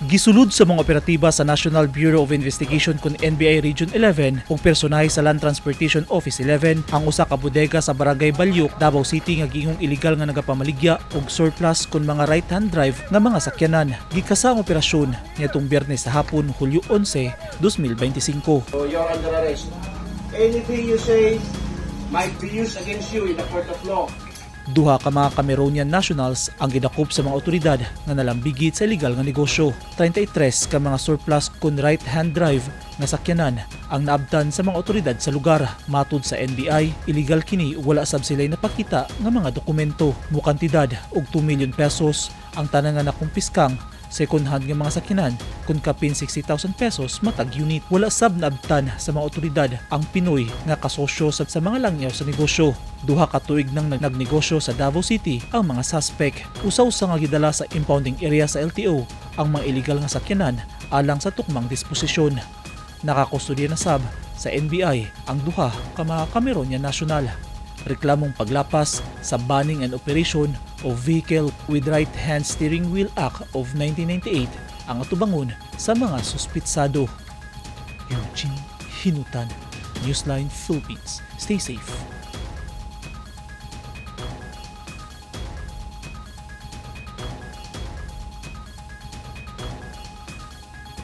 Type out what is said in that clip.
Gisulod sa mga operatiba sa National Bureau of Investigation kun NBI Region 11 ug personahe sa Land Transportation Office 11 ang usa ka bodega sa Barangay Balyuk, Davao City nga giingong illegal nga nagapamaligya og surplus kun mga right-hand drive nga mga sakyanan. Gikasa ang operasyon niadtong Biyernes sa hapon, Hulyo 11, 2025. So you're under arrest. Anything you say might be used against you in the court of law. Duha ka mga Cameroonian nationals ang gidakop sa mga otoridad nga nalambigit sa ilegal nga negosyo. 33 ka mga surplus kun right-hand drive nga sakyanan ang naabtan sa mga otoridad sa lugar. Matud sa NBI, illegal kini ug wala sab sila'y napakita nga mga dokumento. Mukantidad og 2 million pesos ang tanan nga nakumpiskang second hand nga mga sakyanan kun kapin 60,000 pesos matag unit. Wala sab naabtan sa mga otoridad ang Pinoy nga kasosyo sa mga langyaw sa negosyo. 2 ka tuig nang nagnegosyo sa Davao City ang mga suspect. Usa-usa nga gidala sa impounding area sa LTO ang mga illegal nga sakyanan alang sa tukmang disposisyon. Nakakustodiya na sab sa NBI ang duha ka mga Cameroonian national. Reklamong paglapas sa Banning and Operation of Vehicle with Right Hand Steering Wheel Act of 1998 ang atubangon sa mga suspitsado. Eugene Hinutan, Newsline Philippines. Stay safe.